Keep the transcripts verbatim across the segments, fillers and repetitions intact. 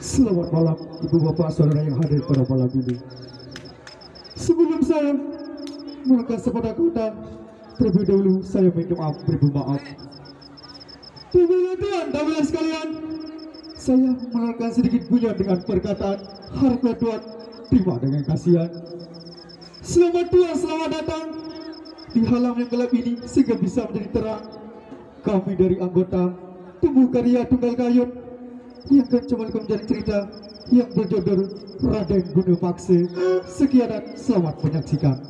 Selamat malam, ibu bapak saudara yang hadir pada malam ini. Sebelum saya melangkah sepatah kata, terlebih dahulu saya minta maaf, beribu maaf. Tuhan, Tuhan sekalian, saya mengeluarkan sedikit bunyi dengan perkataan, harap Tuhan terima dengan kasihan. Selamat tua, selamat datang di halam yang gelap ini sehingga bisa menjadi terang. Kami dari anggota Tumbuh Karya Tunggal Kayun yang akan menjadi cerita yang berjudul Raden Guna Paksa. Sekian dan selamat menyaksikan.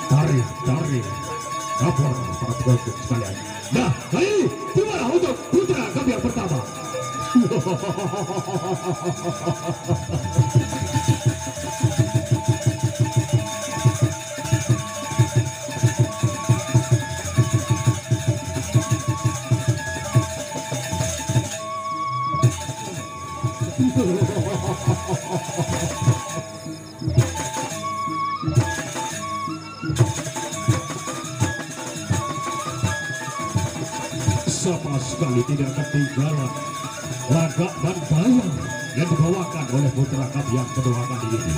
Tarik, tarik. Lapor para pegawai sekalian. Nah, kali ini gimana untuk putra kami yang pertama? Sama sekali tidak ketinggalan lagak dan gaya yang dibawakan oleh putra kami yang kedua kali ini.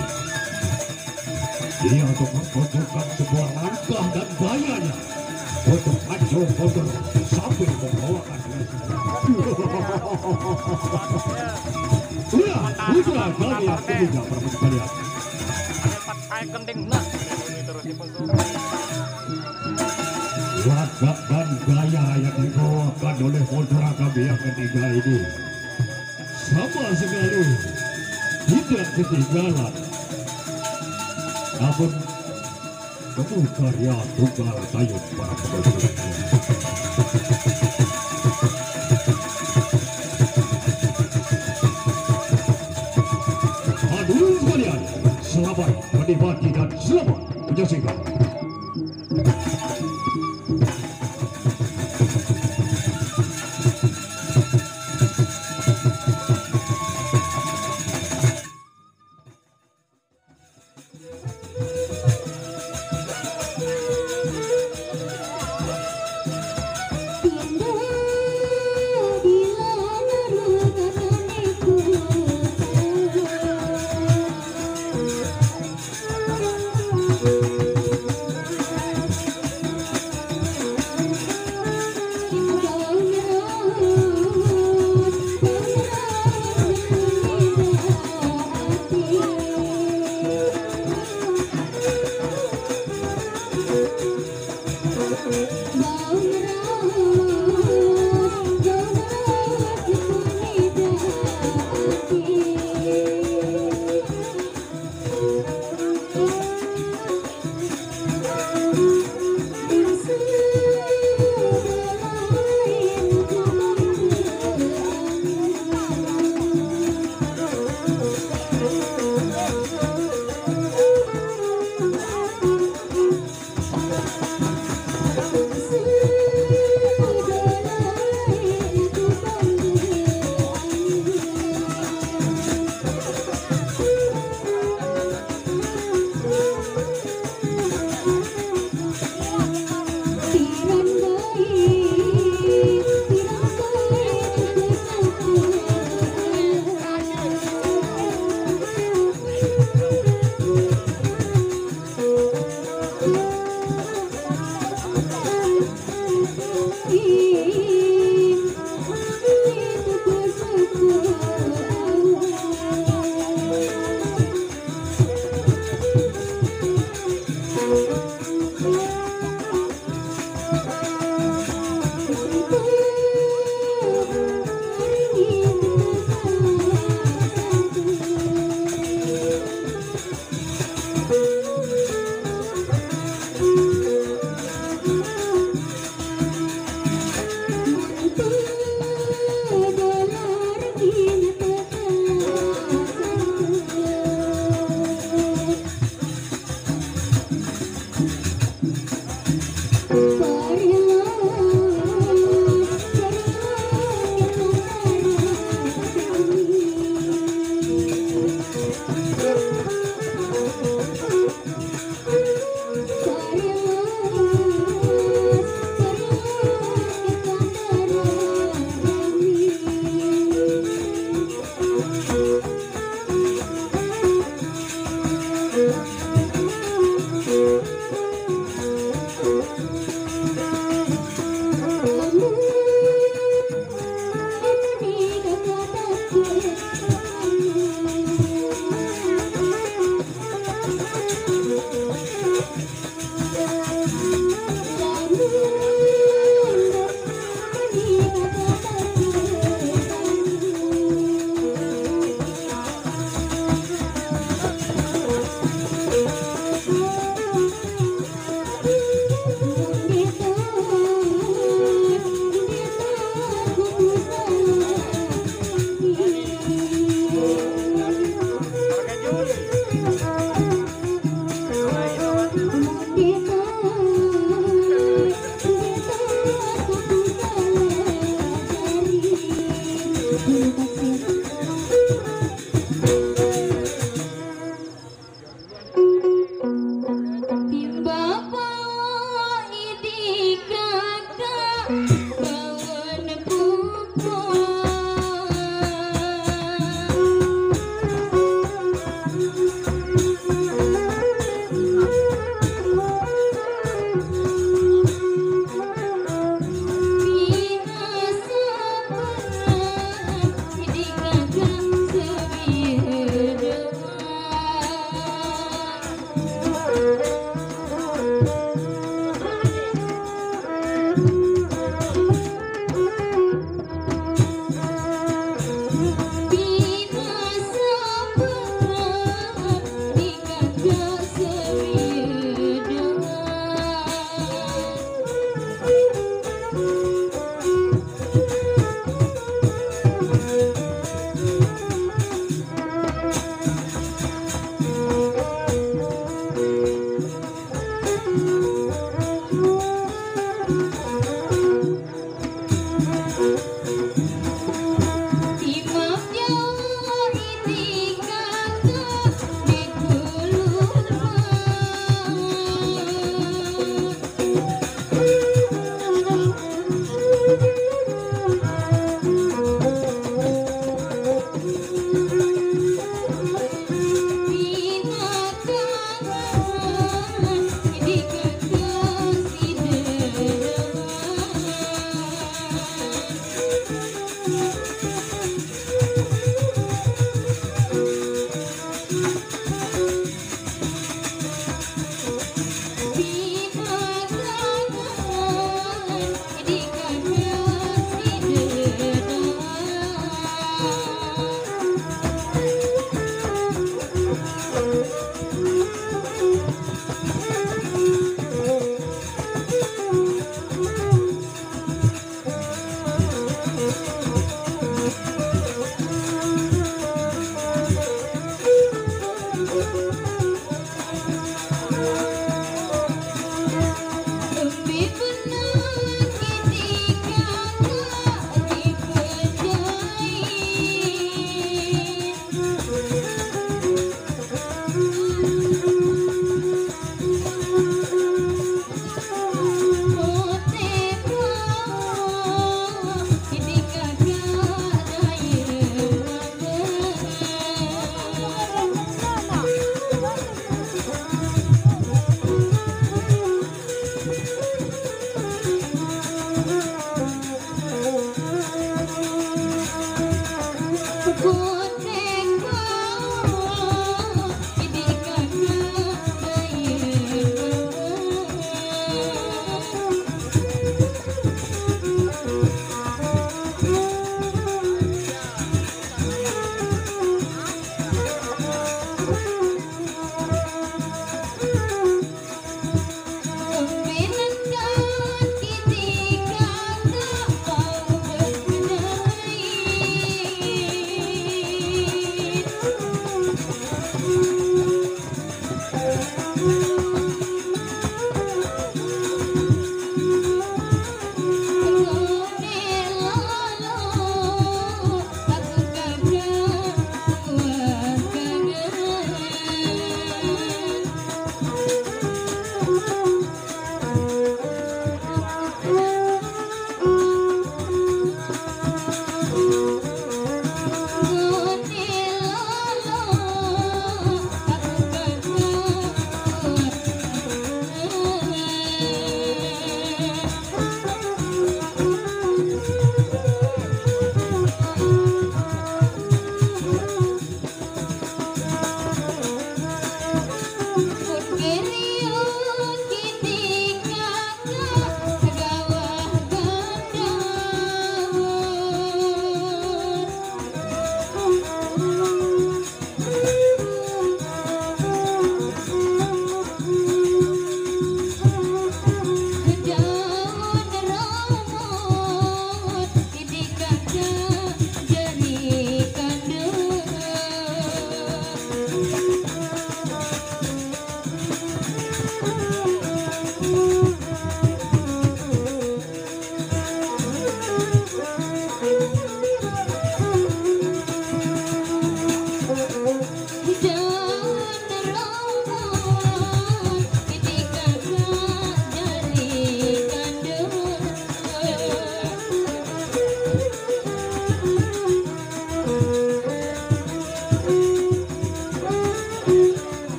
Dia untuk menunjukkan sebuah langkah dan gayanya untuk maju mundur sambil membawakan. Iya, putra kami yang ketiga, para sekalian. Lagak dan gaya yang dibawakan oleh putra kami yang ketiga ini sama sekali tidak ketinggalan. Namun, Tumbuh Karya Tunggal Kayun, para pegawai. Hadirin sekalian, selamat menikmati dan selamat menyaksikan. Timbang bawa idi kakak bawa nepupuk.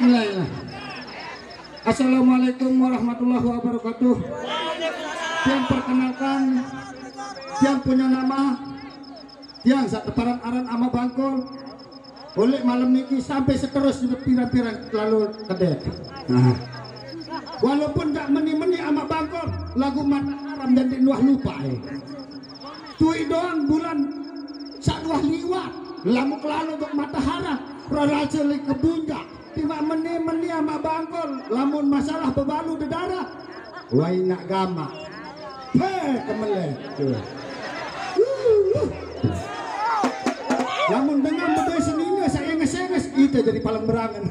Mulailah. Assalamualaikum warahmatullahi wabarakatuh. Tiang perkenalkan, tiang punya nama, tiang sak teparan aran Ama Bangkol. Oleh malam niki sampai seterus di pirang-pirang lalu kedek. Nah. Walaupun gak meni-meni Ama Bangkol, lagu mata haram dan di luah lupa eh. Tui doang bulan sak luah liwat, lamuk lalu gak mata haram, raraja li kebunjak. Tiba meni-meni Ama Bangkol, lamun masalah bebalu dedara. Wai nak gamak. He, kemelek. Tuh. Wuh, wuh. Lamun dengan bedoe senine saenges-enges, ite jadi palang berangen.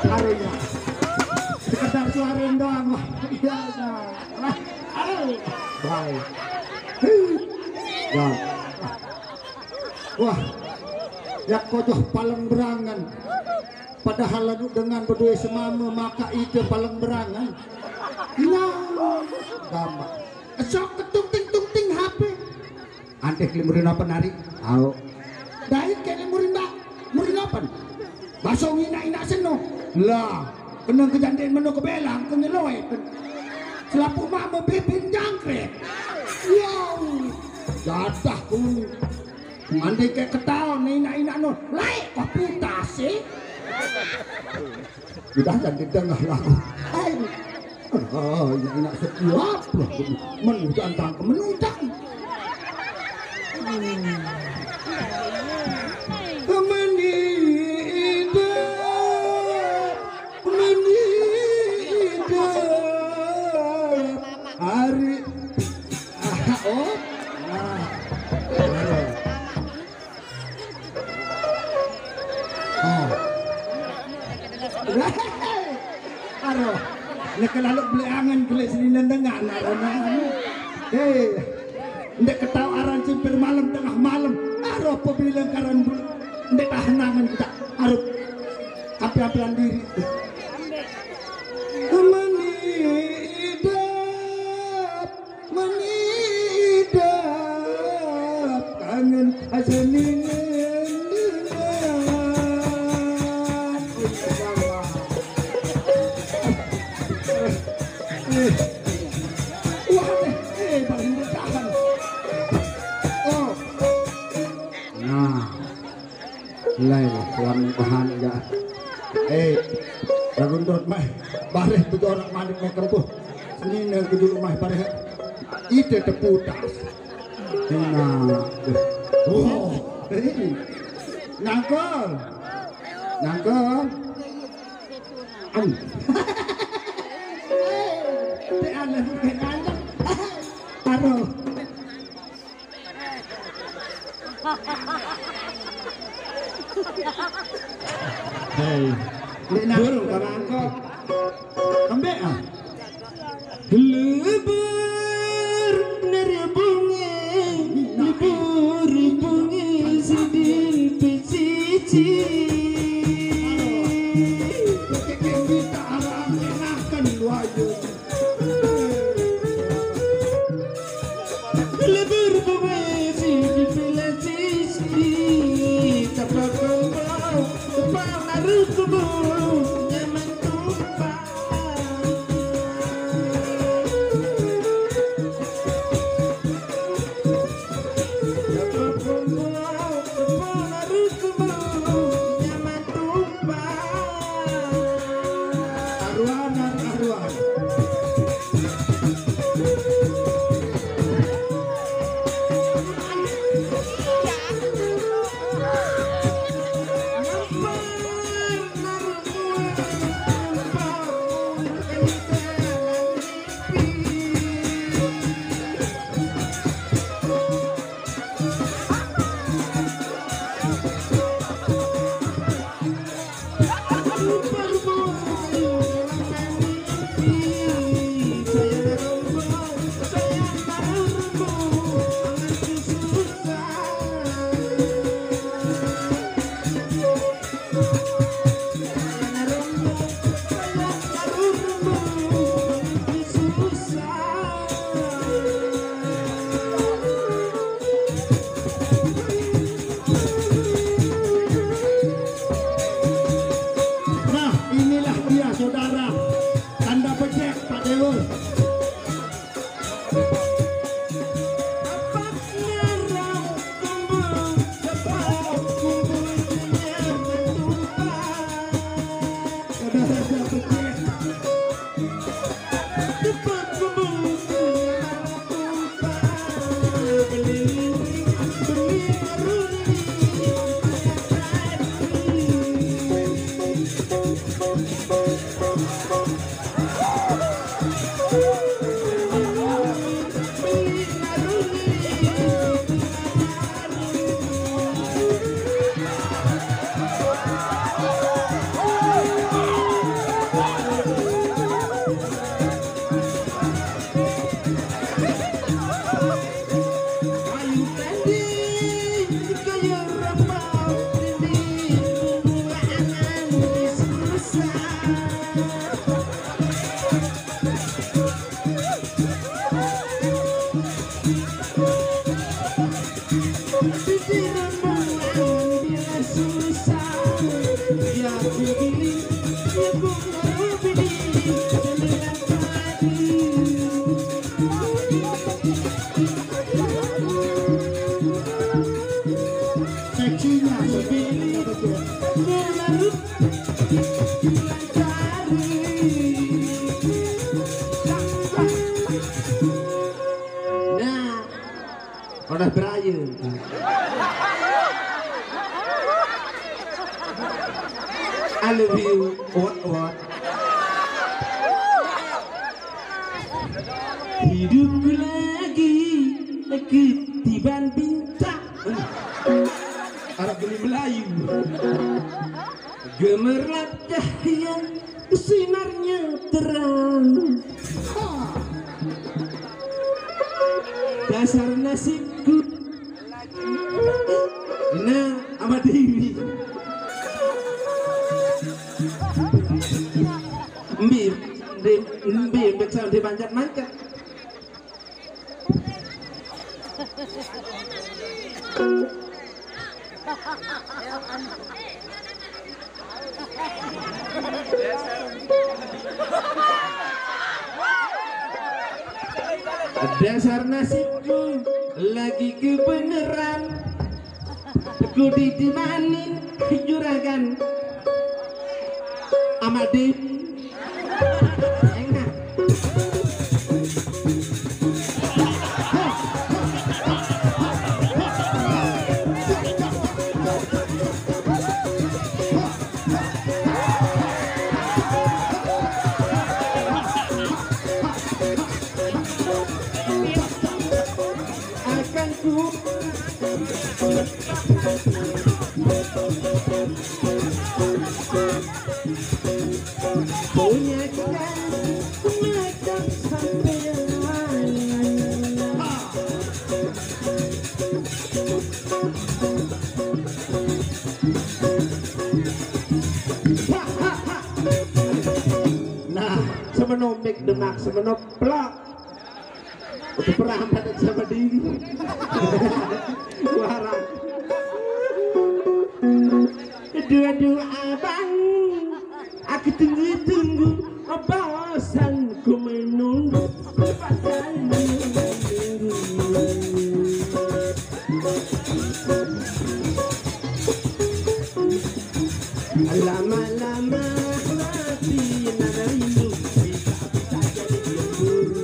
Arunya. Sekedar suara doang, wah. Iya, nah. Wah, aduh. Bye. Huh. Wah. Wah. Ya kodoh palang berangen. Padahal lalu dengan bedoe semame maka ite palang berangen. Nah, gamak. Esok ketung ting tung ting H P. Anteh kelimurin apa nari? Au. Dait kayak kelimurin dak. Murin apa? Baso ngina-ina seno. Lah, kenang kejanden meno kebelang, kengeloe. Selapu mame bibin jangkrik. Wow. Jadah ku. Mandi kayak ketawa, ngina-ina no. Laik kok putas sih. Udah kan ditengah lagu. Ai. Oh, ini anak setiap lah. Menudang tang menudang. Kemeni ida, kemeni ida. Hari. Ah, oh. Nah. Oh. Aroh, nek lalu beli angen kulit sini nendeng anak rono. Hei, ndek ketawa aran simpir malam tengah malam. Aroh, apa bilang karan bulu. Ndek tahan angen kita. Aroh, api-apian diri. Meni idap. Mengidap kangen aja ningen dengan. Oh, iya, iya. Eh, wah, eh, eh, paling bertahan. Oh. Nah. Lai, lam bahan ja. Eh, lagun dot mai. Bareh tu orang malik mai kempuh. Senine ke dulu mai bareh. Ite teputas. Nah. Oh. Eh. Nangkol. Nangkol. An. Te ana bukan anak. Aduh. Hei. Ndek nang burung kamangko. Kembek ah. Lebur nerbunge, lebur bunge sedin pesisi. Kita arah enakan wajib. I love you. What, what? Hidupku lagi ketiban bintang. Arab geni Melayu. Gemerlap cahaya, sinarnya terang. Ha. Dasar nasibku. Nah, sama Dewi. Mbi, mbi, mbi, mbi, mbi, mbi, Dasar nasibku lagi kebeneran. Ku ditimanin juragan Amadi. Enak. Akan ku punya kita macam sampai. Nah, semenomek demak, semenoplak. Udah pernah sama diri. Warang. Dua-dua abang, aku tunggu-tunggu, bosan ku menunggu. Pasal menunggu. Lama-lama hati nan rindu bisa-bisa jadi cemburu.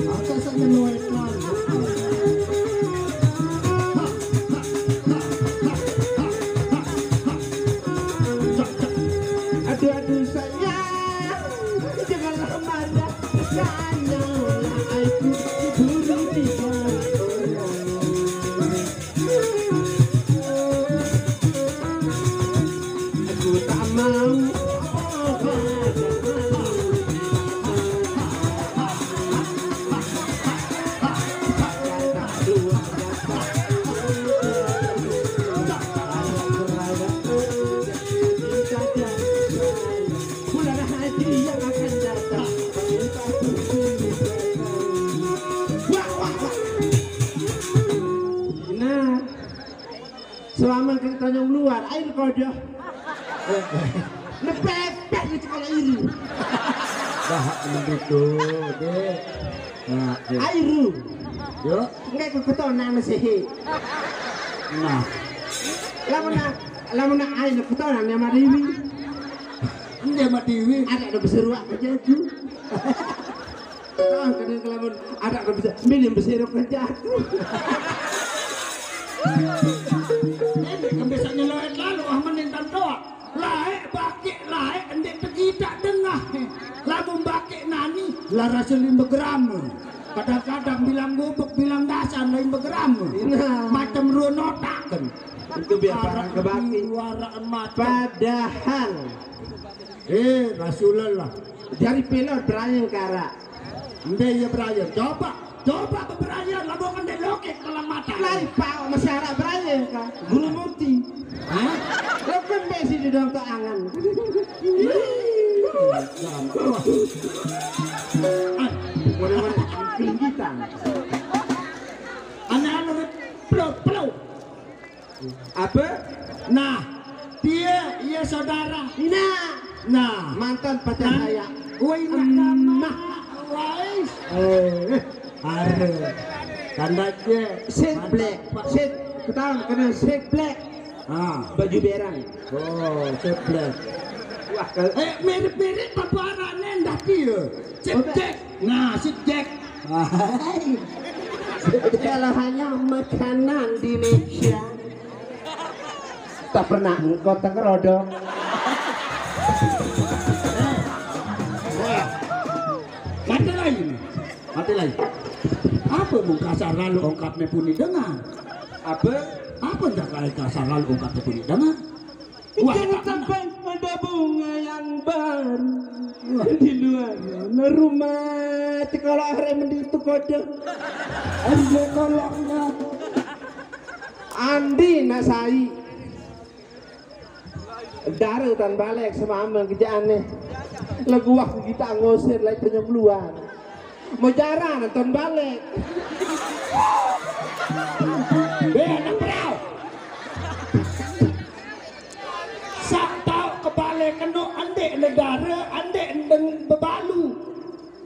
Masa saya nuekan. Aduh, aduh, sayang, janganlah marah. Sayang, aku buru tiba. Aku tak mau. Bulan haji yang akan datang. Wah, wah, wah. Nah, selama kita nyong luar, air kau dia. Lepepet di kepala ini. Dah, begitu, deh. Nah, deh. Air. Yuk. Nggak ikut ketonan sih. Nah. Lamun na, lamun na air ketonan ya Madiwi. Ini Madiwi. Ada, ada berseruak aja tuh. Ah, kadang kelamun ada, ada bisa, minim berserok aja tuh. Ini kan bisa nyeloet lalu, ah, mending tantoa. Lae bakik, lae endik tegidak dengah. Lamun bakik nani, lara selim begerame. Kadang-kadang bilang gubuk, bilang dasan lain begerame. Nah. Macam ruan otak kan. Itu biar parang kebakik. Padahal. Eh, Rasulullah. Jari pilot berayang kara. Ende ye beraye, coba, coba beberaye, lamun ngendek lokek dalam mata. Lai pao masyarakat beraye ka Guru Murti. Hah? Lo kan besi di dalam angan. Ah, boleh-boleh kelinggitan. Anak-anak peluk, peluk. Apa? Nah, dia, iya saudara. Nah. Nah. Mantan pacar saya. Woi, nak nama. Wais. Eh, are. Tanda je. Set black. Set. Ketahuan kena set black. Ah. Baju berang. Oh, set black. Eh, mirip-mirip apa arane ndak piye? Cek, cek. Nah, si Jack. Hai. Kalau hanya makanan di meja, tak pernah engkau tengerodok. Wah. Mati lagi nih. Mati lagi. Apa mau kasar lalu ungkapnya puni dengan? Apa? Apa ndak kae kasar lalu ungkapnya puni dengan? Wah, jangan sampai ada bunga yang baru di luar rumah. Kalau arek mending itu kode. Ayo, tolongnya. Andi nak sai. Dare utan balik sama amang kerjaannya. Lagu waktu kita ngusir lagi penyembuhan. Mau jarang nonton balik. Be anak perau. Sak tau kebalik keno andek negara, andek ndeng bebalu.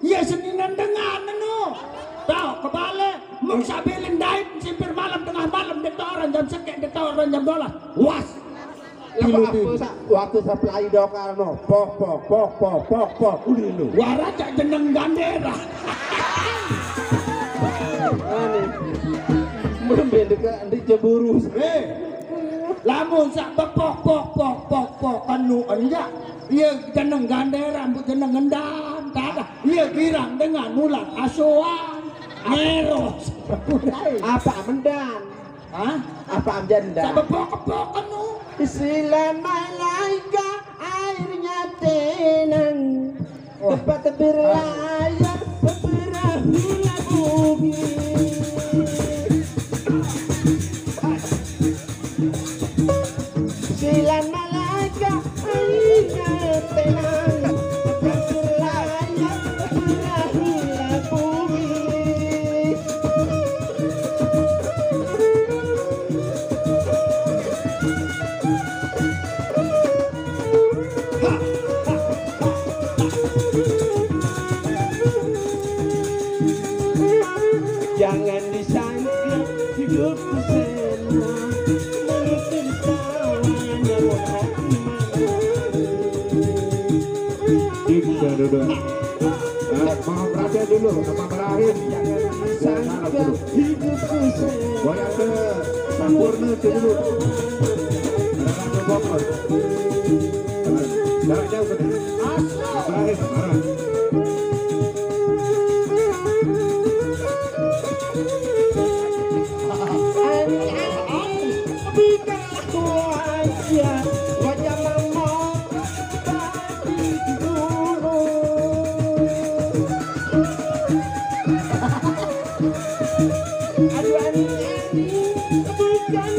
Iya seninan dengan eno. Tau kebalik, mung sabilin dait simpir malam tengah malam dek orang jam sekek dek orang jam dua belas. Was. Lha kok apa sak waktu supply dokar no? Pok pok pok pok pok pok. Udah lu. Wara cak jeneng gandera. Ane. Mrembe ndek ndek cemburu. Eh. Lamun sak bepok pok pok pok pok anu enjak. Iya jeneng gandera, mbok jeneng ngendam, tak ada. Iya girang dengan ulat asoan. Meros. Apa mendan? Hah? Apa amjanda? Sabab bokep-bokep nu. Sila malaika airnya tenang. Wah. Tempat berlayar perahu labuh. Sila malaika airnya tenang. Tempat berlayar perahu labuh. Jangan disangka hidupku senang. Menurut tertawa yang Dik, sudah duduk. Eh, mau perhatian dulu, sama berakhir. Jangan disangka hidupku senang. Goyang ke Sampurna ke dulu. Ada satu bokor. Jarak jauh ke sini. Berakhir, marah. Bukanlah wajah, wajah mama. Aduh, ani, ani, bukan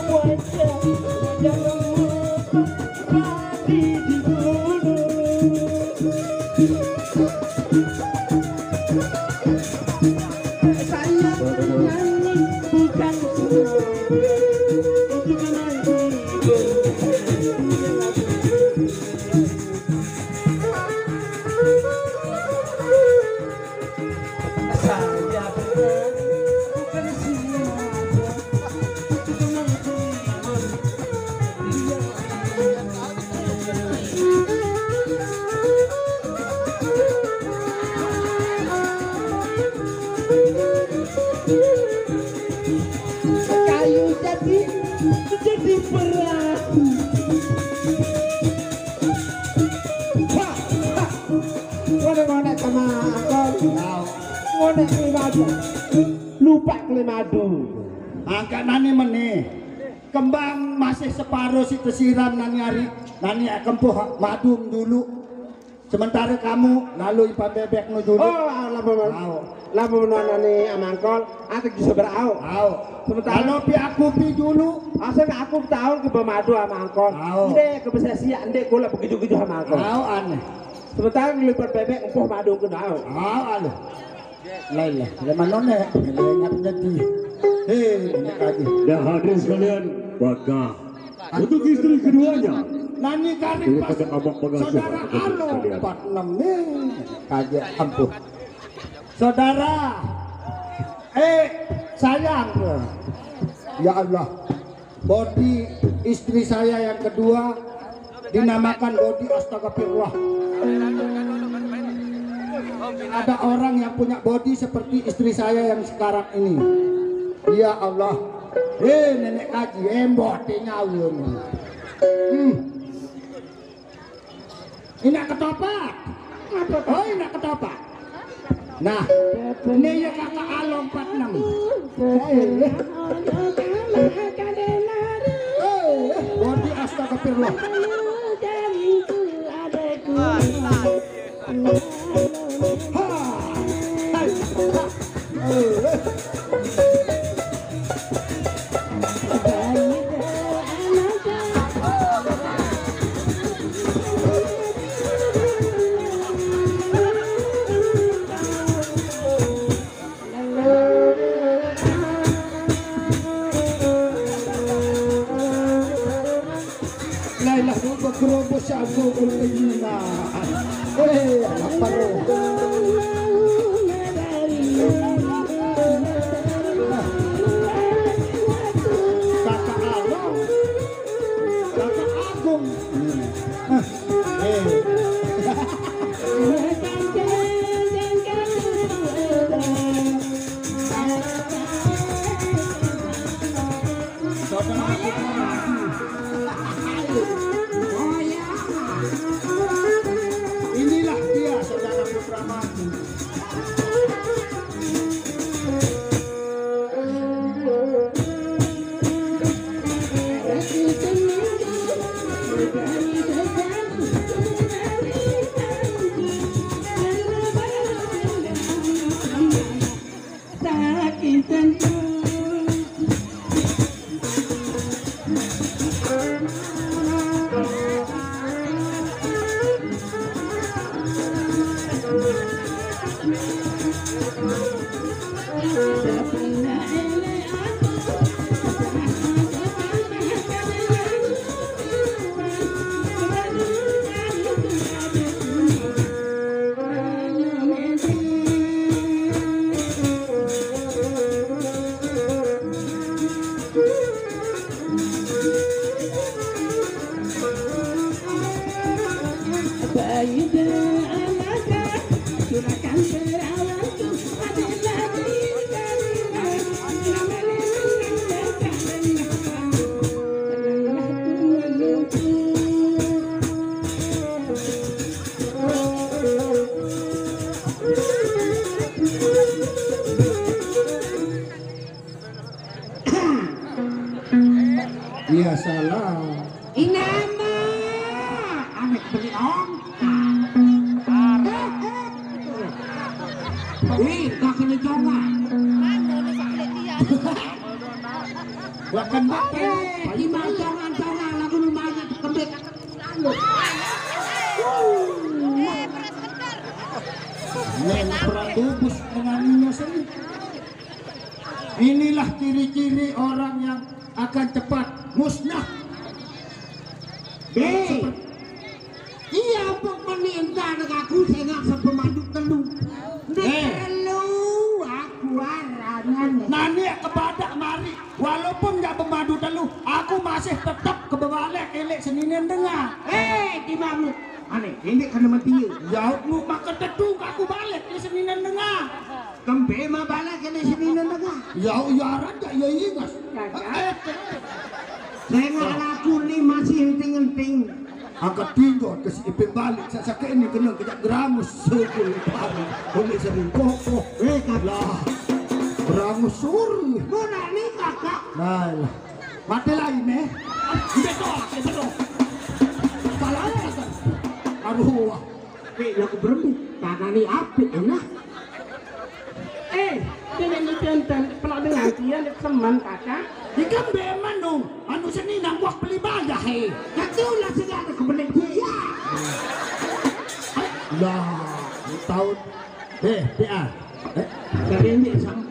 wajah, wajah lembut, tapi di bulu. Saya menyanyi bukan senang, untuk menghibur. Saya bukan sengaja untuk menghibur. Kayu jadi, jadi perahu. Ha, ha. Ngonek-ngonek sama angkol. Ngonek klimadu. Lupa klimadu. Angkat nani meneh. Kembang masih separuh si tesiram nani ari. Nani kempuh madum dulu. Sementara kamu lalu ipan bebek nu dulu. Oh, lama men-, lama menuan nani amangkol, ate bisa berau. Au. Sementara lalu pi aku pi dulu. Asal aku tahu ke pemadu amangkol. Au. Ndek ke besesiak, ndek kula begitu-gitu amangkol. Au aneh. Sementara ngelipet bebek empuh madu ke dau. Au aneh. Lailah, le manone, le ingat nyeti. Hei, ini kaji. Dah hadirin sekalian, maka untuk istri keduanya. Nani kari pas saudara alo empat enam nih. Kaji ampun. Saudara, eh, sayang. Ya Allah, bodi istri saya yang kedua Dinamakan body, astagfirullah. Ada orang yang punya body seperti istri saya yang sekarang ini. Ya Allah. Eh, nenek kaji, eh, mbote nyawa. Hmm. Ini ketoprak. Oh, ini ketoprak. Nah, ini ya kakak Along empat enam. Eh, eh, body, astagfirullah. Ha. Hai. Ha. Eh, eh. Lailah dulu bergerobos jago ulina. Eh, lapar. Kakak Along, Kakak Agung. Eh. Saudara Putra Madu. Inilah dia, Saudara Putra Madu. Iya, salah. Inama, anak beli ongkang. Ih, tak kena jongan. Bahkan bapak. Eh, di mana jongan-jongan lagu lu banyak kebek. Yang perang bubus menganinya sini. Inilah ciri-ciri orang yang akan cepat musnah. Be. Iya, pokoknya entar aku sengak sepemadu telu. Di Eh. Telu aku arangan. Nani kepada mari, walaupun nggak pemadu telu, aku masih tetap ke bebalik elek Seninen dengar. Eh, di mana? Aneh, ini kena mati ya. Ya, lu makan tetu aku balik di Seninen dengar. Kembe ma balik kene sini nang tengah. Ya, ya, rada ya ingas. Rada. Eh, eh. Sing laku ni masih enting-enting. Angkat tinggal ke si Ipin balik, sak sakit ini kena kejak geramus sukul baru. Boleh sering kokoh. Eh, kak. Lah, geramus suruh. Mau nak ni kakak. Nah, lah. Mati lah ini. Ini doa, ini doa. Salah ya, kan? Aduh, wah. Weh, lagu berembe, tanane apik, enak. Eh, dene ni jantan, pelak dengan dia, dia teman, kakak. Ikan beman dong, anu seni nang kuah beli banyak, he. Kacau lah, segala kebening dia. Lah, tahun. Eh, P A. Eh, dari ini sama.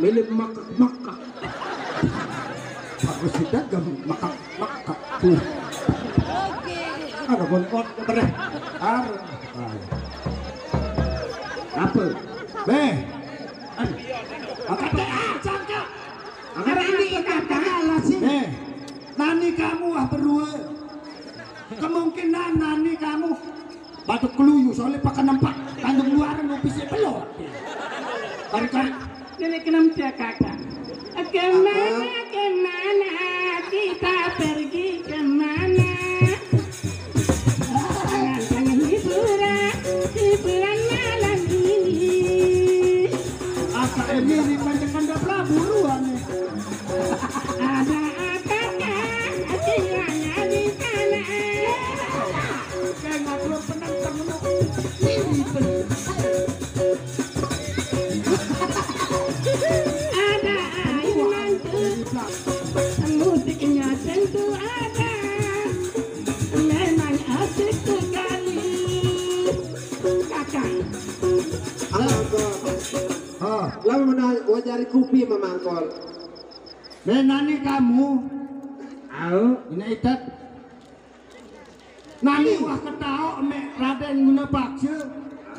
Milik makak-makak. Aku sudah gam makak-makak. Tuh. Ada bontot ke beres. Ar. Ah. Apa? Beh. Angkat deh, ah, cangkak. Angkat ini ikan kalah sih. Eh, nani kamu ah berdua. Kemungkinan nani kamu batuk keluyu soalnya pakai nempak kandung luaran mau pisik pelot. Kari-kari. Nenek kenapa ya, Kakak? Kemana, kemana kita pergi kemana? Dengan hiburan, hiburan malam ini. Asa ini di panjangan dah pelaburuan nih. Ada apakah kiranya di sana? Kayak ngobrol penantang lu. Ini bener. Ada air mata. Musiknya tentu ada. Memang asik sekali. Kakak. Apa? Ah. Lalu mana wajar kupi memangkol. Menani kamu. Au. Ini itat. Nani wah ketawa mek Raden Guna Paksa.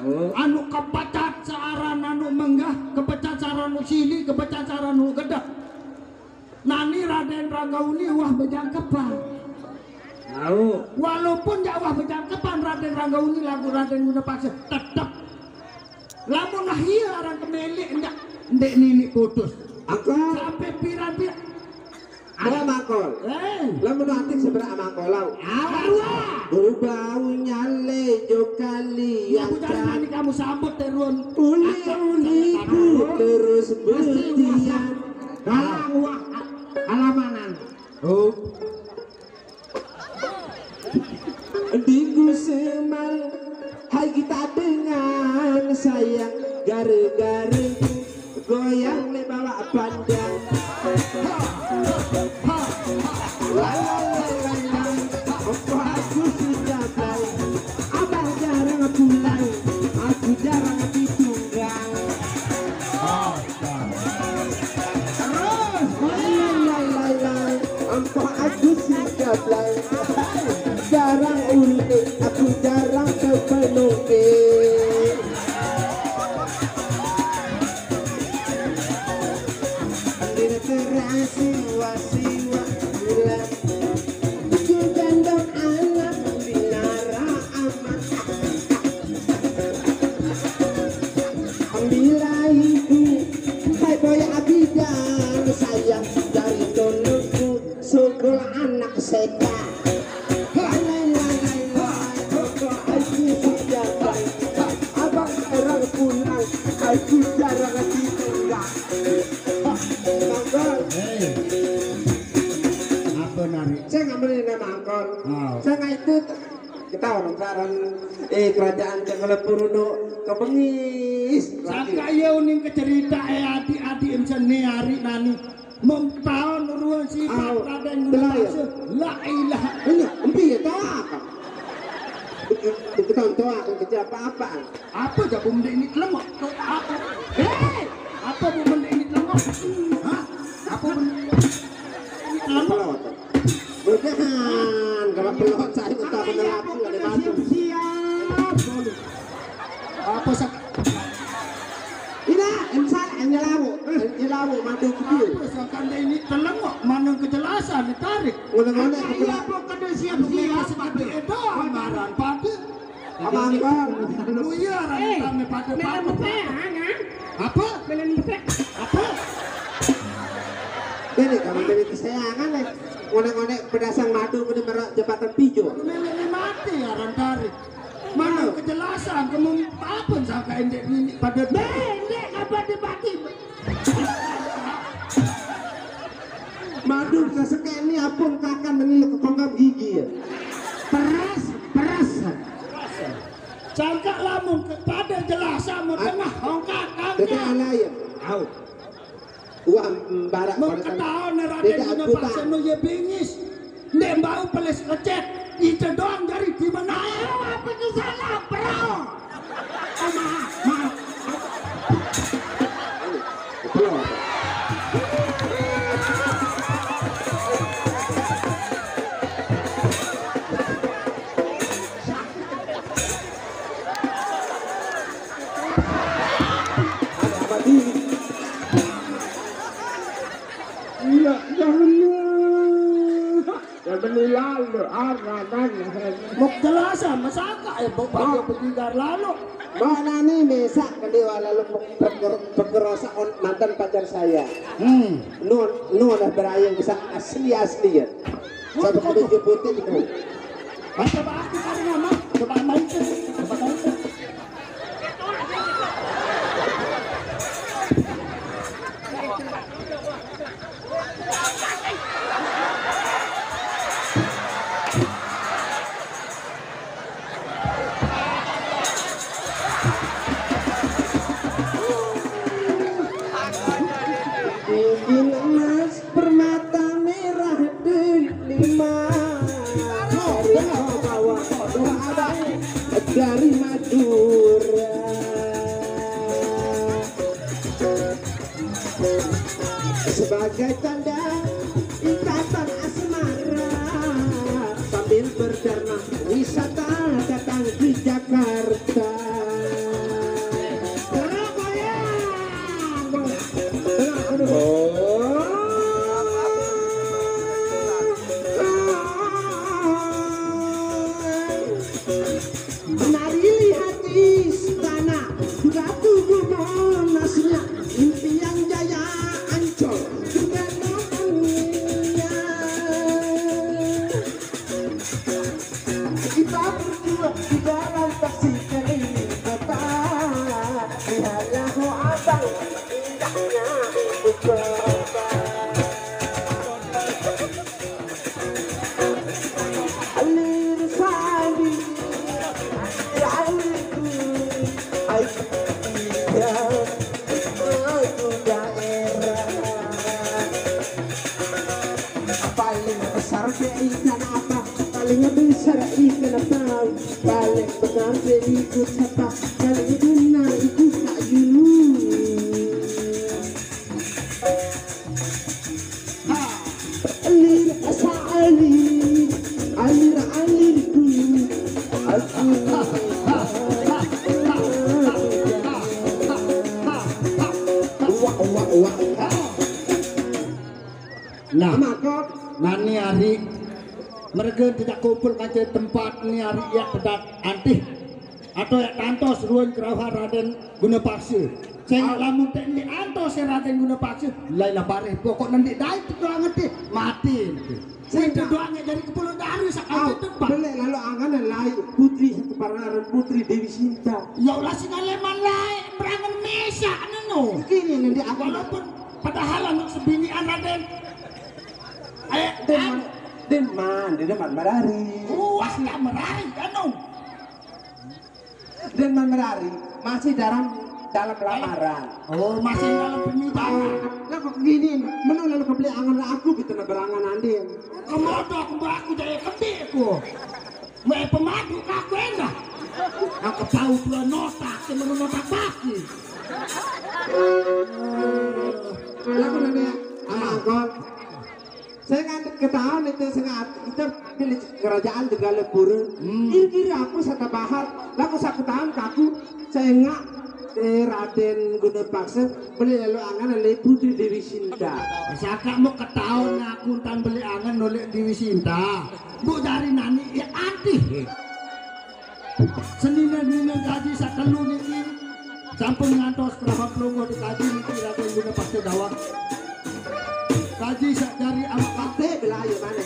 Au. Anu kepecat searan anu menggah, kepecat searan anu sili, kepecat searan anu gedek. Nani Raden Ranggauni wah bejangkepan. Au. Walaupun jak wah bejangkepan Raden Ranggauni lagu Raden Guna Paksa, tetep. Lamun wah iya orang kemelik ndak, ndek nini putus. Aku. Sampai piran-piran. Ada mangkol. Eh. Lamun nanti seberak mangkol lau. Arwah. Bau-baunya lejo kali. Ya, bukan nanti kamu sambut terus. Uli-uliku terus bertian. Dalam wah alamanan. Oh. Dinggu semal, hai kita dengan sayang, gara-gara goyang le bawa pandang. Ha, ha, ha, ha. La, la, la, la, la. Apa aku sudah tahu? Abah jarang pulang, aku jarang ditunggang. Terus. Lai, lai, lai, lai. Ampoh aku sing gablay. Jarang uling, aku jarang kepenuke. Ambil terasi wasiwa bulan. Kugandong anak binara amat. Ambilai ibu, hai boy abidan sayang dari tolongku sugul anak seka. Lai, lai, lai, lai, koko aku sudah. Abang orang pulang, aku jarang ditinggal. Bang Gol. Hei. Apa nari? Saya nggak beli nama Angkor. Oh. Saya nggak itu. Kita orang sekarang, eh, kerajaan Cengkele Puruno kebengis. Saka iya uning kecerita, eh, adik-adik em seni hari nani. Mengetahui uruan sifat Au, Raden telah ya? Guna Paksa. La ilaha. Ini, empi ya, toh apa? Bukan toh aku kerja apa-apa. Apa jabu mendek ini telemok? Apa? Hei! Apa bu mendek ini telemok? Hah? Apa mendek ini telemok? Pelot. Bukan, kalau pelot saya tetap Makanya menerapkan aku ada kena batu. Siap-siap. Apa sak- Ina, em salah, em nyelawo. Em nyelawo, madu kudu. Apa sangkanda ini telemok, mana kejelasan ditarik? Ngono-ngono, Iya, aku apa kena siap-siap? Sedikit doang, marah, pada. Abang Gol. Lu iya, Eh, rame-rame pada Mela pakai. Mesra, kan? Apa? Mela Mesra. Apa? Ini kalau dari kesayangan, eh. Ngonek-ngonek pedasang madu, ini merek jembatan pijo. Mela mati, orang tarik. Mana kejelasan, kamu apa sangka endek ini pada Bendek apa dibagi? Madu sesekek ini apun kakan menilik ke konggam gigi ya. Peras, peras. Cangkak lamun kepada jelas sama tengah hongkak Jadi angkat. Ala ya. Au. Wah, barak Mau pada ketahuan Raden Tidak Guna buta. Paksa nu ya bingis. Ndek bau peles lecet. Itu doang dari di mana? Ayo, apa ke sana, bro? Oh, maaf, maaf. Belum. Iya, jangan. Ya, beli lalu. Mok jelas ah, masaka eh bok bok betiga lalu. Mana ni mesak kali wala lu peker pekerosa on mantan pacar saya. Hmm. Nu nu ada berayang bisa asli asli ya. Satu kali jemputin itu. Coba aku kali nama, coba main coba main. Cincin emas permata merah delima dari bawah dari Madura sebagai tanda ikatan asmara sambil berdarma wisata datang ke Jakarta. Menari lihat istana batu gunung nasnya impian jaya ancol juga namanya. Kita berdua di dalam taksi keliling kota. Lihatlah oh abang indahnya ibu kota. Alir sari, alir air tiga, air daerah. Paling besar ikan apa? Paling besar ikan apa? Paling besar ikut siapa? Paling benar ikut Kak Yunus. Alir asa alir, alir alir dulu. Aku wak wak wak. Nah, nani hari mereka tidak kumpul kaca tempat ni hari ia pedat antih. Atau yak tantos ruan kerauhan Raden Guna Paksa. Sing lamun tek ni antos ya Raden Guna Paksa, lai lah bareh pokok nanti dai tu doang ngerti mati nanti. Sing doang dari kepulauan dari sakal tempat. Beli lalu angan lai putri satu pararan putri Dewi Sinta. Ya Allah sing aleman lai berangan mesa neno. Kini nanti aku walaupun padahal anak sebinian Raden. Eh, den man, den man, den man merari. Wah, nggak merari, anu. Den Merari masih dalam dalam lamaran. Oh, masih dalam pernikahan. Lah kok gini, menu lalu kebeli angan aku gitu nah berangan andin. Kemodo aku baku jadi kebik aku. Mau pemadu kaku enggak? Aku tahu dua nota, cuma nota baki. Lah aku nanya, ah, kok Saya ngan ketahuan itu sengat itu pilih kerajaan Tegalepura. Hmm. Kira-kira aku sata bahat, laku saketahuan kaku saya ngak eh, Raden Guna Paksa beli lalu angan oleh Putri Dewi Sinta. Saka mau ketahuan aku tan beli angan oleh Dewi Sinta. Bu dari nani ya antih. Senina-nina gaji sakelu niki sampun ngantos kerahon pelungguh di kaji niki Raden Guna Paksa Dawang. Kaji sak jari awak kate belayu mane.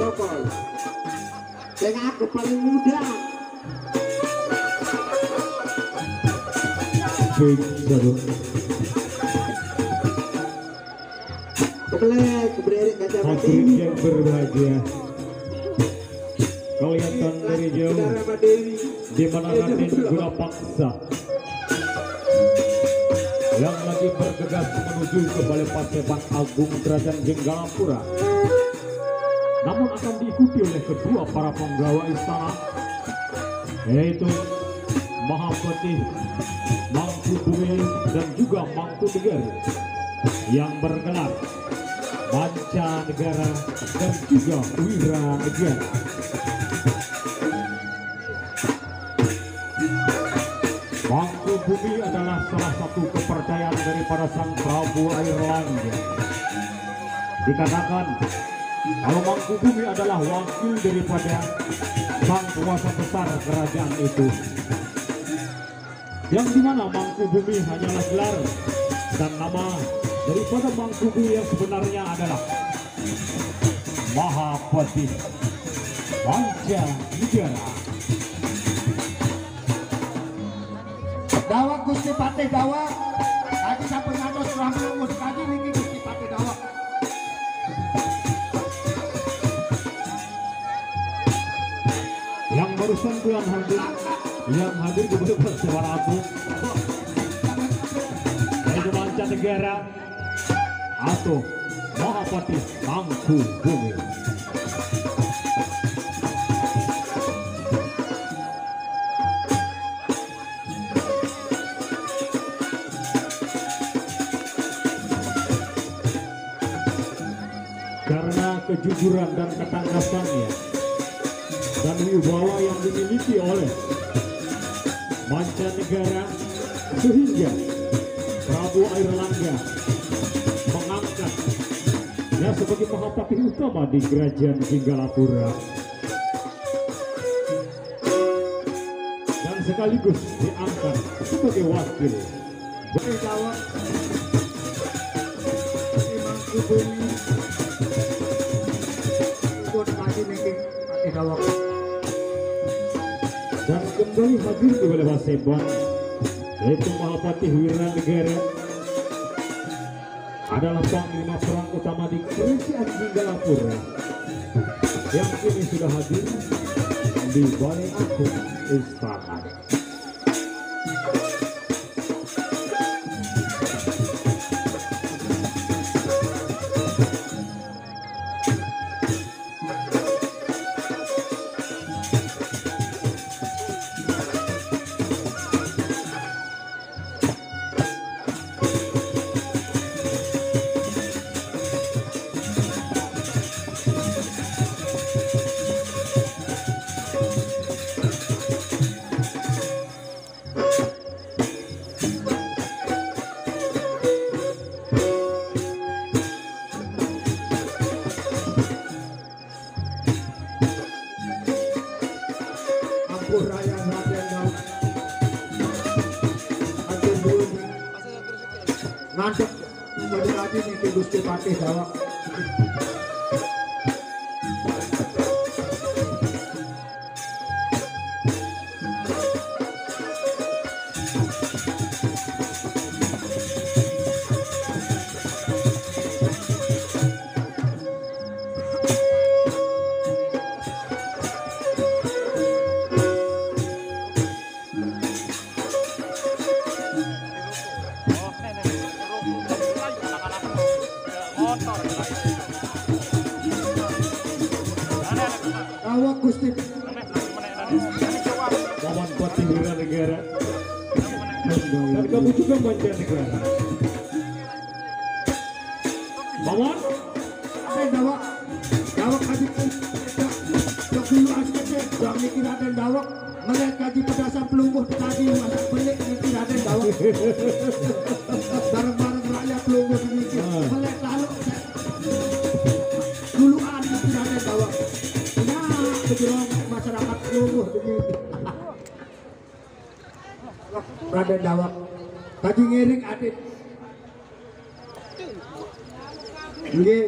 Tokol. Sing aku paling muda. Sing seru. Kebelet, kebelet kaca hadirin yang berbahagia. Kelihatan dari jauh di mana Raden Guna Paksa yang lagi bergegas menuju ke Balai Paseban Agung Kerajaan Jenggalapura. Namun akan diikuti oleh kedua para penggawa istana, yaitu Mahapatih Mangkubumi dan juga Mangkunegara yang bergelar Mancanegara dan juga Wiranegara. Mangkubumi adalah salah satu kepercayaan daripada Sang Prabu Air Langit. Dikatakan Kalau Mangkubumi adalah wakil daripada sang penguasa besar kerajaan itu, yang dimana Mangkubumi hanyalah gelar dan nama daripada Mangkubumi yang sebenarnya adalah Mahapatih Mancanegara. Daweg Gusti Patih Daweg. Kaji sampun ngantos rong puluh kaji niki Gusti Patih Daweg. Yang barusan Tuan hadir, yang hadir di Bukit Suara Agung, dari Mancanegara atau Mahapatih Mangkubumi. Karena kejujuran dan ketangkasannya dan wibawa yang dimiliki oleh Mancanegara, sehingga Prabu Airlangga mengangkatnya sebagai Mahapatih Utama di Kerajaan Jinggalapura dan sekaligus diangkat sebagai wakil. Boleh jawab. Memang kubung ikut maju niki. Pakai jawab. Dan kembali hadir di Balai Paseban, yaitu Mahapatih Wiranegara adalah Panglima Perang Utama di Kerajaan Jinggalapura yang kini sudah hadir di Balai Agung Istana. Ampun raya Raden Daud. Ampun dulu. Ngadep pada lagi nih ke Gusti Patih Dawak. Awak Gusti. Paman Patih Wiranegara. Dan kamu juga Mancanegara. Paman. Ada Dawak. Dawak Haji. Dok dulu asik deh. Dok mikir ada Dawak. Melihat kaji pedasan pelungguh tadi, masak belik niki Raden Dawek. Bareng-bareng rakyat pelungguh niki. Ah. Melihat lalu duluan niki Raden Dawek. Nah, kejerong masyarakat pelungguh niki. Raden Dawek. Kaji ngiring adit. Nggih.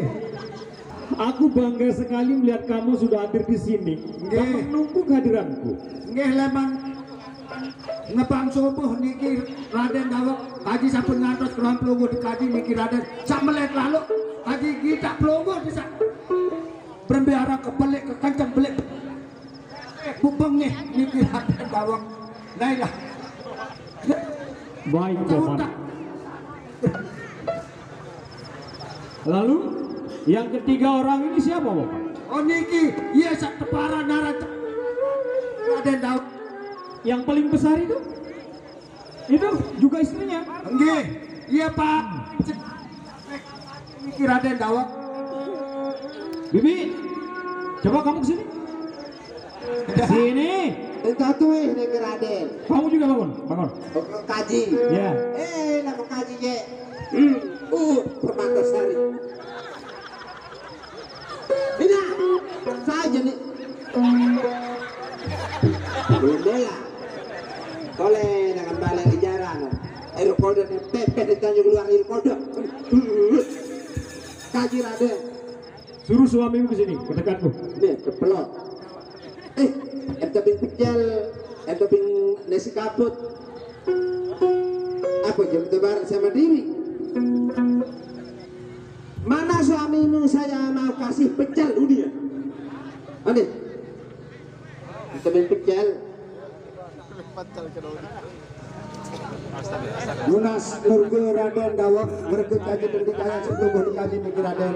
Aku bangga sekali melihat kamu sudah hadir di sini. Nggih. Dan menunggu kehadiranku. Nggih, lemang ngebang subuh niki Raden Dawek. Kaji sampun ngantos kerong pelungguh di kaji niki Raden. Sak melet lalu kaji kita pelungguh di sak. Brembe arang kebelik kekenceng belik. Bubeng nih niki Raden Dawek. Nailah. Baik, Paman. Lalu yang ketiga orang ini siapa, Bapak? Oh niki, iya sak teparan nara Raden Dawek. Yang paling besar itu? Itu juga istrinya? Nggih, iya Pak. Niki Raden Dawek. Bibi, coba kamu ke sini. Sini. Tatuih niki Raden. Kamu juga bangun, bangun. Kaji. Ya. Eh, nama kaji ye. Uh, Permatasari. Saja nih. Belum bola. Tole dengan balik di jarang. Air kodok nih, pepet di Tanjung Luar, air kodok. Kaji Raden. Suruh suamimu ke sini, ke dekatku. Nih, kepelot. Eh, ente bing pecel, ente bing nasi kaput. Apa jam tebar sama diri? Mana suamimu, saya mau kasih pecel dunia. Aneh. Ente bing pecel. Nunas nurge Raden Dawek, merge kaji dengki kaya sebelum boleh kaji niki Raden.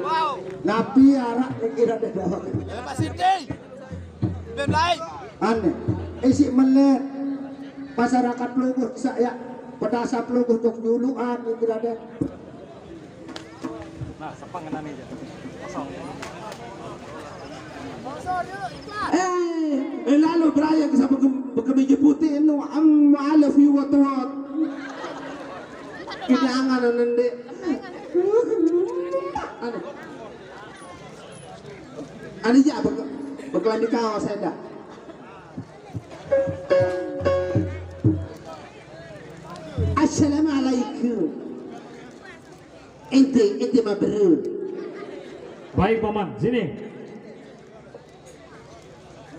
Napi arak niki Raden Dawek. Pak Siti. Belum naik. Aneh. Isi melet. Masyarakat Pelungguh sak ya. Pedasa Pelungguh tok dulu an niki Raden. Nah, sepang kena nih, Cak. Kosong. Eh, eh, lalu beraya ke siapa ke, ke meja putih nu am alaf yu wat wat. Kita angan nende. Aneh. Aneh ya bek, bekelambi kaos saya dah. Assalamualaikum. Ente, ente mah beru. Baik, Paman, sini.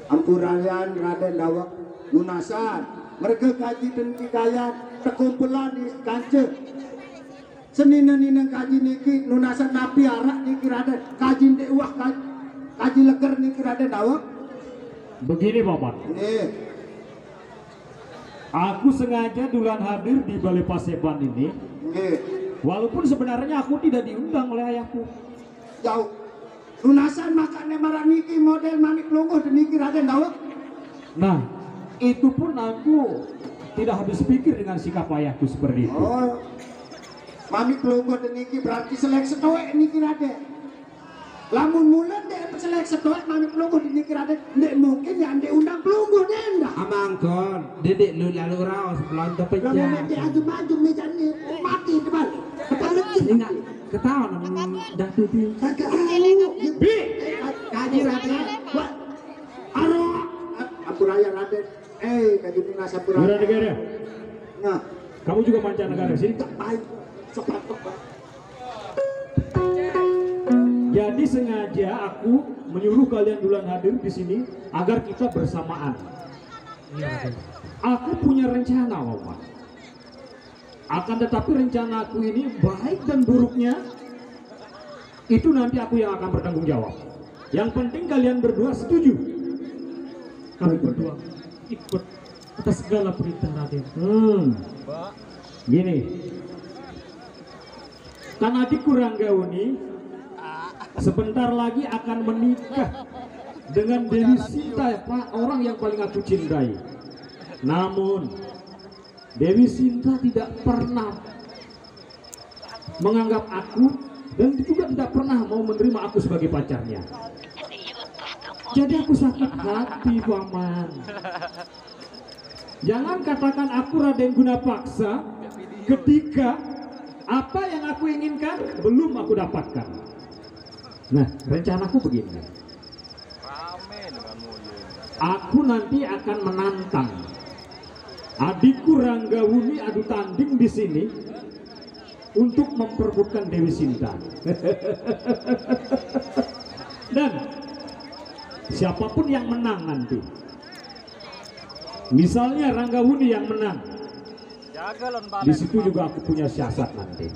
Ampurayan Raden Dawek nunasan. Merge kaji dengki kaya tekumpulan di kance. Senina-nina kaji niki nunasan napi arak niki Raden. Kaji ndek wah kaji, kaji leger niki Raden Dawek. Begini, Paman. Nggih. Aku sengaja duluan hadir di Balai Paseban ini. Nggih. Walaupun sebenarnya aku tidak diundang oleh ayahku. Jauh. Nunasan makane marang niki model Manik Lungguh niki Raden Dawek. Nah, itu pun aku tidak habis pikir dengan sikap ayahku seperti itu. Oh. Manik Lungguh niki berarti selek setoek niki Raden. Lamun mula ndek selek setoek Manik Lungguh niki Raden, ndek mungkin ya ndek undang Lungguh nenda. Amangkon, dedek lu lalu raos pelonto pecah. Lamun ndek ajum-ajum mejane mati teman. Kepala ingat. Ketahuan datu ti. Kagak. Bi, kaji Raden. Wah. Aro. Ampuraya Raden. Eh, kaji Nina Sampuraya. Negara. Nah, kamu juga mancanegara sini. Tak baik. Sopan kok. Jadi sengaja aku menyuruh kalian duluan hadir di sini agar kita bersamaan. Aku punya rencana, Paman. Akan tetapi rencanaku ini baik dan buruknya itu nanti aku yang akan bertanggung jawab. Yang penting kalian berdua setuju. Kami berdua ikut atas segala perintah Raden. Hmm. Gini. Kan adikku Ranggauni sebentar lagi akan menikah dengan Dewi Sinta, Pak, orang yang paling aku cintai. Namun Dewi Sinta tidak pernah menganggap aku dan juga tidak pernah mau menerima aku sebagai pacarnya. Jadi aku sakit hati, Paman. Jangan katakan aku Raden Guna Paksa ketika apa yang aku inginkan belum aku dapatkan. Nah, rencanaku begini. Aku nanti akan menantang adikku Ranggawuni adu tanding di sini untuk memperebutkan Dewi Sinta. Dan siapapun yang menang nanti, misalnya Ranggawuni yang menang, di situ juga aku punya siasat nanti.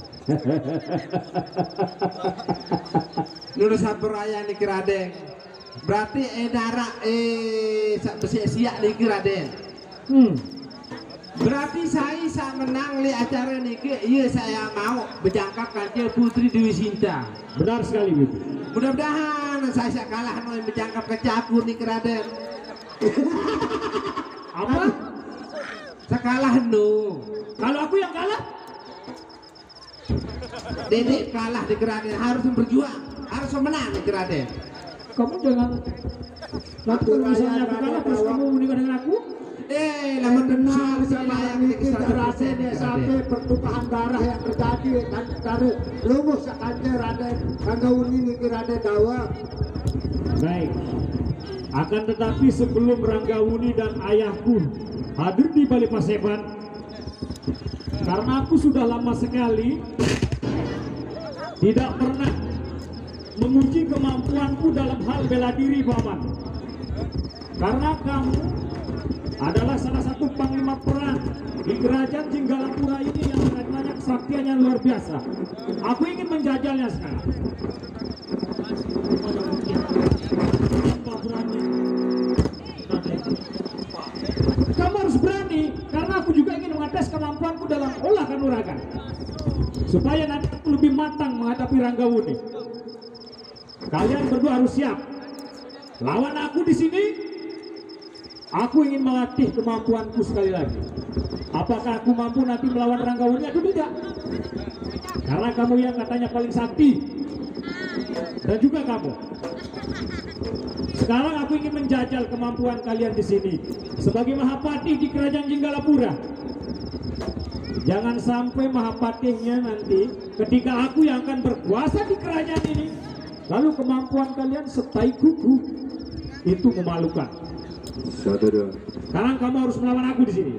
Nurut sampuraya niki Raden. Berarti eh dara eh sak besi siak niki Raden. Hmm. Berarti saya sak menang li acara niki, iya saya mau berjangkap kance Putri Dewi Sinta. Benar sekali, Bibi. Mudah-mudahan saya sak kalah no berjangkap kance aku niki Raden. Apa? Sakalah no. Kalau aku yang kalah? Dedek kalah di Raden, harus berjuang, harus menang di Raden. Kamu jangan, nanti kalau misalnya aku kalah terus kamu menikah dengan aku? Eh, lamun benar, saya yang niki terasa deh sampai pertumpahan darah yang terjadi antara Lungguh sakance Raden Ranggawuni niki Raden Dawek. Baik. Akan tetapi, sebelum Ranggawuni dan ayahku hadir di Bali Paseban, karena aku sudah lama sekali tidak pernah menguji kemampuanku dalam hal bela diri, Paman. Karena kamu adalah salah satu panglima perang di kerajaan Jinggalapura ini yang sangat banyak kesaktiannya luar biasa. Aku ingin menjajalnya sekarang. Kamu harus berani, karena aku juga ingin mengetes kemampuanku dalam olah kanuragan, supaya nanti aku lebih matang menghadapi Ranggawuni. Kalian berdua harus siap. Lawan aku di sini, aku ingin melatih kemampuanku sekali lagi. Apakah aku mampu nanti melawan Ranggawuni atau tidak? Karena kamu yang katanya paling sakti. Dan juga kamu. Sekarang aku ingin menjajal kemampuan kalian di sini. Sebagai Mahapatih di Kerajaan Jinggalapura. Jangan sampai Mahapatihnya nanti, ketika aku yang akan berkuasa di kerajaan ini, lalu kemampuan kalian setai kuku, itu memalukan. Sekarang kamu harus melawan aku di sini.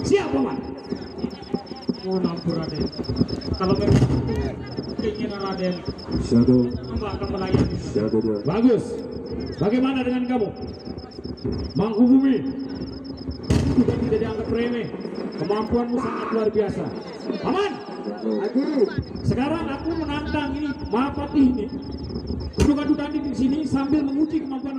Siap, Paman? Mohon ampun, Raden. Kalau memang itu keinginan Raden, Satu, hamba akan melayani. Satu, dua. Bagus. Bagaimana dengan kamu, Mangkubumi? Kamu juga tidak dianggap remeh. Kemampuanmu sangat luar biasa. Paman, sekarang aku menantang ini Mahapatih ini untuk adu tanding di sini sambil menguji kemampuan